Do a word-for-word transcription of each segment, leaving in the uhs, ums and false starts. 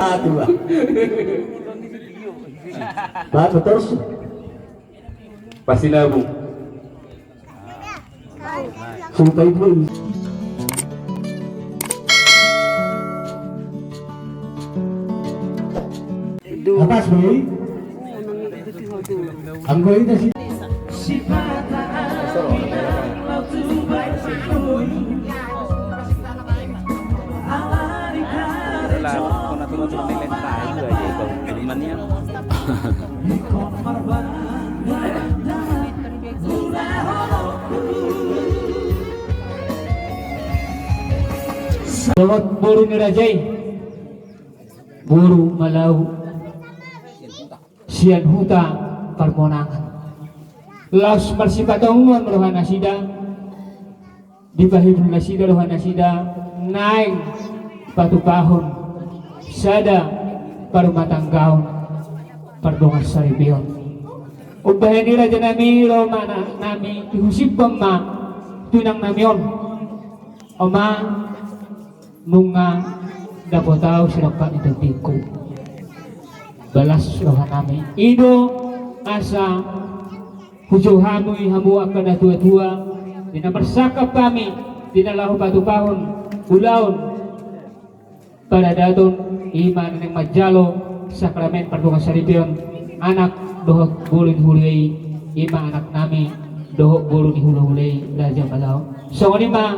Ah, tu, bah. Bah, betul. Pasinabung. Sumpah itu. Atas, Boy. Anggo itu sih. Dohot boru ni raja i, boru Malau, sian Huta Parmonangan. Laos marsipatonguon rohanasida, dipahiul nasida rohanasida naeng patupahon sada parumatanggaon pardongansaripeon. Umbahen i, raja nami, ro ma na-, nami, ihusipon ma tu inang nami on. Oma, nunga dapot ahu sirongkap ni tondingku. Balas roha nami. I do asa hujou hamu i, hamu angka natuatua, di na marsangkap hami di na laho patupahon ulaon paradaton, i ma na naeng manjalo sakramen pardongansaripeon anak dohot boru ni hulahula i, i ma anak nami dohot boru ni hulahula i, Raja Malau. Songon i ma,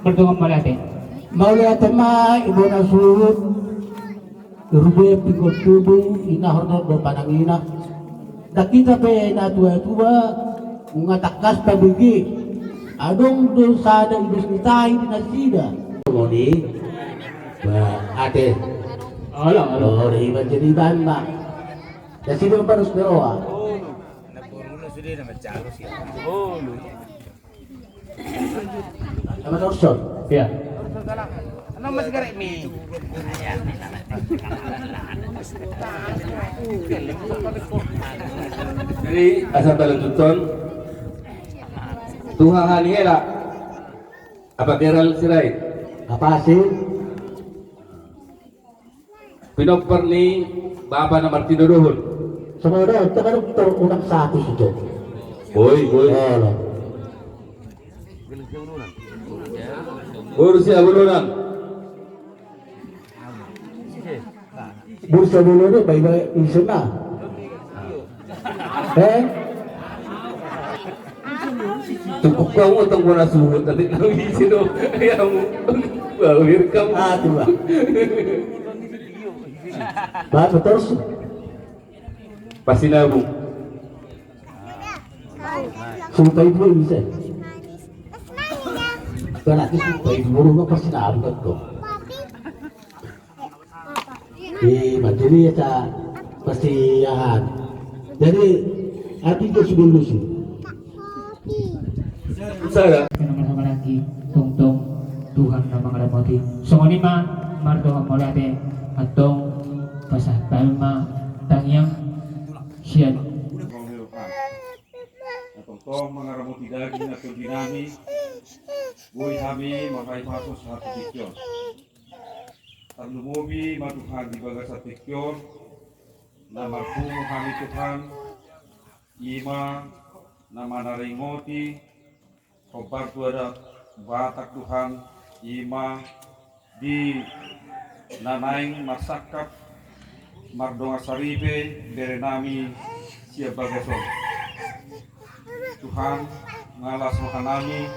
mardongan mauliate. Mauliate ma, ibana suhut. Rube pinggol tubu, ina hornot do panangina. Ndang hita pe natuatua, nunga tangkas tabege. Adong do sada idos ni tahi di nasida. Moni. Ba, ate. Olo, olo. Olo, iban jadi iban ma. Nasida umpanus beroa. Sama Dorson. Iya. Jadi, asa talanjuthon. Tuhan hani hela. Apa keral sirai? Apa sih? Pinompar ni bapa na martinodohon. Sama ada, kita kan dokter, unang satu situ. Boi, boi. Olo. Boru Siabolonan. Boru Siabolonan, baik-baik, isena. Eh? Cukup kau utang gua suhut, tapi kau isi dong. Ya, mau. Wah, welcome. Ah, tu, Bang. Bah, betul sih. Pasinabung. Sumpah itu bisa. Berarti sumpah itu, baru gua pasinabung kan tuh. Eh, jadi ya, Cak, pasti ya, Han. Jadi, arti dia sudah lucu. Saya. Yang nomor sama lagi, tong tong, Tuhan na mangaramoti. Songon i ma, mardongan mauliate, antong, pasahat ma, tangiang, sian. Na tongtong mangaramoti daging na tondi nami, boi hami mambahen pasu sahat tu tingki on. Tarlumobi ma Tuhan di bagasan tingki on, na marpungu hami Tuhan, i ma na manaringoti hombar tu adat Batak Tuhan, i ma di na naeng marsangkap mardongansaripe bere nami sian bagas on. Tuhan, mangalas roha nami,